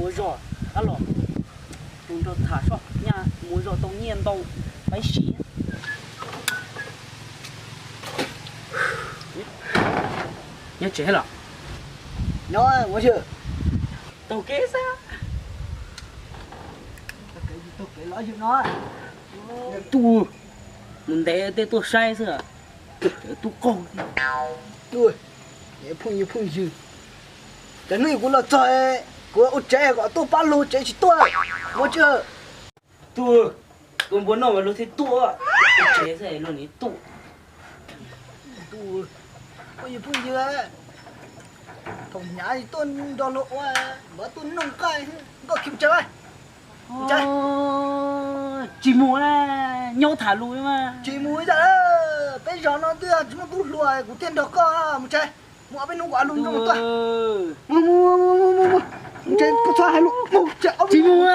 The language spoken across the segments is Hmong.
Zos, qab los, tus nrog tham soj nyaj mus zos tau nyiaj ntau, pab siv. Nyob tsev los? Nyob ua si. Taug kev xwb. Taug kev los yog no. Tus mus ntev tej tuaj saib xwb. Tus qaug. Tus phooj ywg, phooj ywg, cov hnub kuv los txog, kuv ua tsev kom tuaj pab luag tsev tsis tuaj, ua tsi. Tus, tus npua noj mas luag thiaj tuaj, ua tsev xwb luag nim tuaj. Tus phooj ywg, phooj ywg, thaum hnyav tuaj nrog luag ua, npawv tuaj noog nqaij, nkauj khi mus tsev. Tsis mus, nyob tham lus mas. Tsis mus ib yam, peb zos no twb tsis muaj tub hluas, kuv thiaj nrog koj mus tsev. Mus ob peb hnub kuv a lus nrog tuaj. Mus, mus, mus, mus, mus, mus tsev, koj txhob hais lus, mus tsev ob peb hnub. Tsis mus,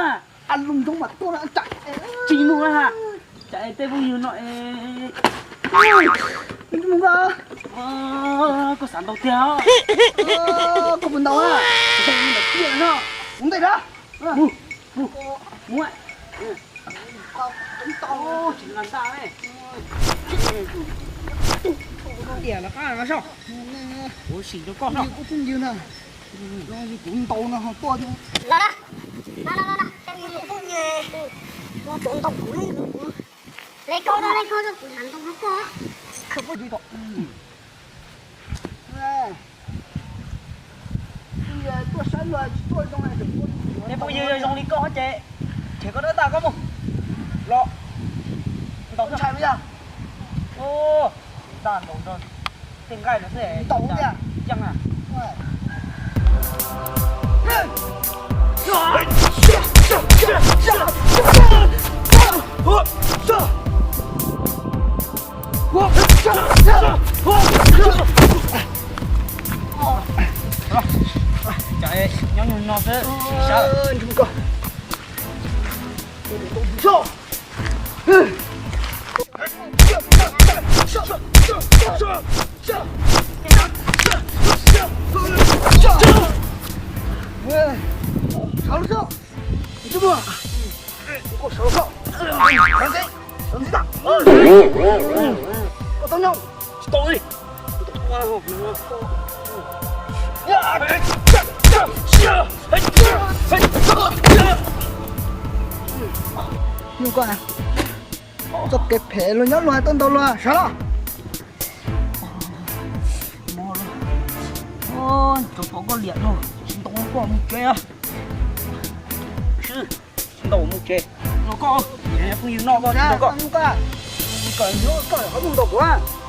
a lus nrog mas tuaj na. Tsis mus, cas tej phooj ywg no. Mus koj, koj xav ntaus tiag. Koj puas ntaus a? Ntawm tiaj no, kuv ntej na. Mus, mus, mus. Tsis nqa ntaj ne. Tiam los qab no soj. Kuv sim rau koj soj. Kuv phooj ywg na, kuv ntaus no ho tuaj. Los na, los los los, kuv phooj ywg no tuaj ntaus kuv li. Le koj no, le koj no, kuv lam ntaus no koj. Khawb poj ywg tom. Tej phooj ywg zoo li koj ces, ces koj dab tag koj mus los ntaus ntshai yog. Ntaj ntaus nrog tej nqaij no xwb ntaus tiag ceeb na. Cas nyob nyuag no xwb, sab. Sawv los soj, koj sawv los soj, sawv ntxiv tas, koj tau nyob, tsis tau li. Nyuj koj na, txoj kev phem luag nyob luag tuaj ntaus luag sawv los. Tsuas pom koj liam no, tsis ntaus koj mus tsev. Tsis ntaus mus tsev, no koj, phooj ywg no koj, koj, koj mus ntaus kuv.